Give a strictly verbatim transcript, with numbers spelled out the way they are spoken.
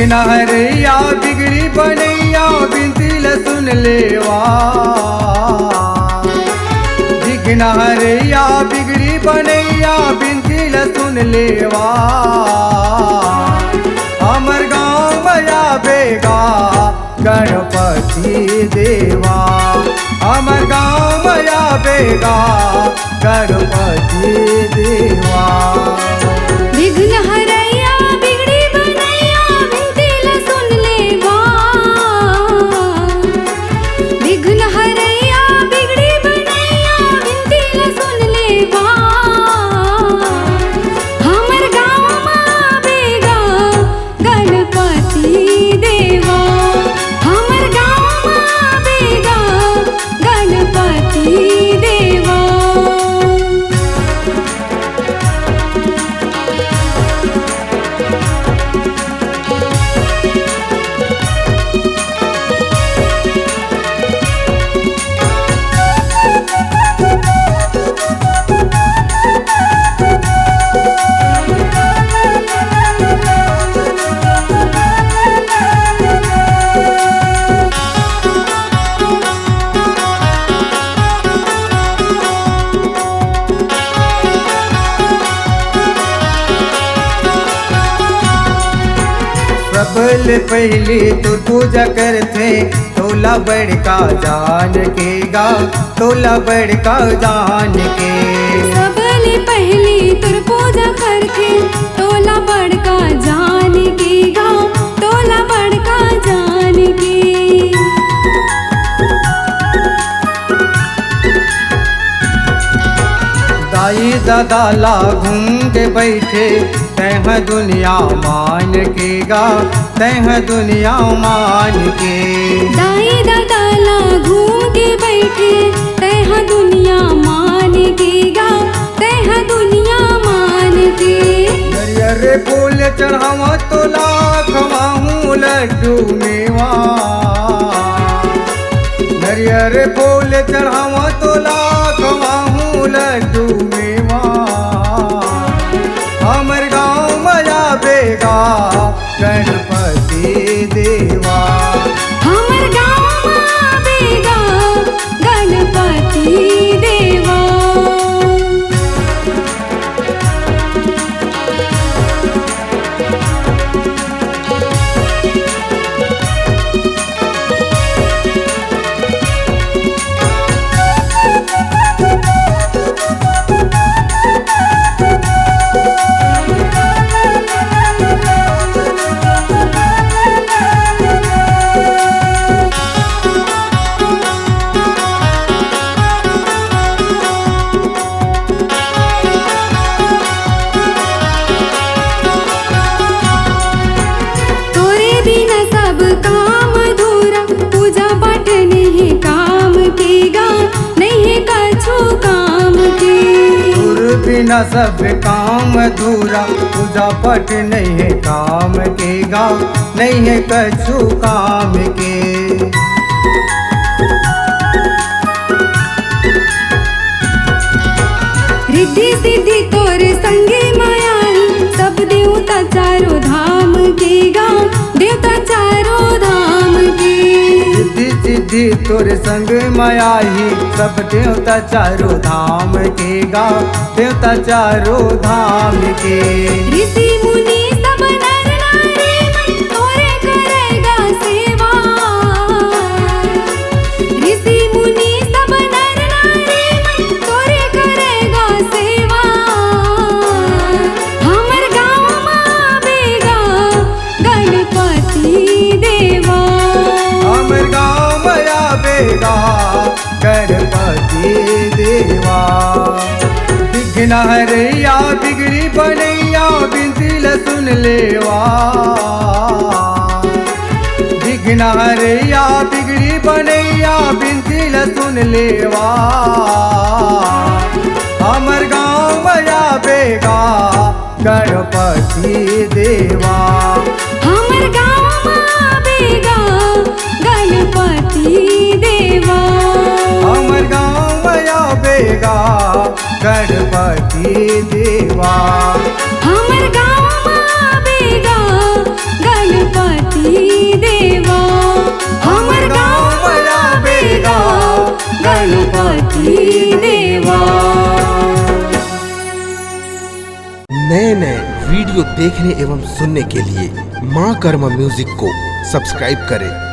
नहरैया बिगड़ी बनैया बिनती ल सुन लेवा। विघ्न हरैया बिगड़ी बनैया बिनती ल सुन लेवा। हमर गाँव म आबे गा गणपति देवा। हमर गाँव म आबे गा गणपति देवा। विघ्न हरैया बिगड़ी बनैया बिनती ल सुन लेवा। विघ्न हरैया बिगड़ी बनैया बिनती ल सुन लेवा। हमर गाँव म आबे गा गणपति देवा। हमर गाँव म आबे गा गणपति देवा। सबले पहिली तोर पूजा करथे, तोला बड़का जान के गा, तोला बड़का जान के। सबले पहिली तोर पूजा करथे, तोला बड़का जान के गा, तोला बड़का जान के। दाई ददा ला घूम के बइठे, तैं ह दुनिया मान के गा, तैं ह दुनिया मान के। दाई ददा ला घूम के बइठे, तैं ह दुनिया मान के गा, तैं ह दुनिया मान के। नरियर फूल चढ़ावा तोला, खवाहूँ लड्डू मेवा। नरियर फूल चढ़ावा तोला, खवाहूँ लड्डू मेवा। हमर गाँव म आबे गा गणपति देवा। हमर गाँव म आबे गा गणपति देवा। तोरे बिना सब काम अधूरा, पूजा पाठ नइहे काम के गा, नइहे कछु काम के। तोर बिना सब काम अधूरा, पूजा पाठ नइहे काम के गा, नइहे कछु काम के। रिद्धि सिद्धि तोर संगे म आही, सब देवता चारों धाम के गा, देवता चारों धाम के। रिद्धि सिद्धि तोर संग म आही, सब देवता चारों धाम के गा, देवता चारों धाम के। ऋषि मुनि सब नर नारी मन तोरे करे गा सेवा। ऋषि मुनि सब नर नारी मन तोरे करे गा सेवा। हमर गाँव म आबे गा गणपति देवा। हमर गाँव म आबे गा गणपति देवा। विघ्न हरैया बिगड़ी बनैया बिनती ल सुन लेवा। विघ्न हरैया बिगड़ी बनैया बिनती ल सुन लेवा। हमर गाँव म आबे गा गणपति देवा। हमर गाँव म आबे गा गणपति देवा। हमर गाँव म आबे गा गणपति देवा। हमर गाँव म आबे गा गणपति नए नए वीडियो देखने एवं सुनने के लिए माँ कर्मा म्यूजिक को सब्सक्राइब करें।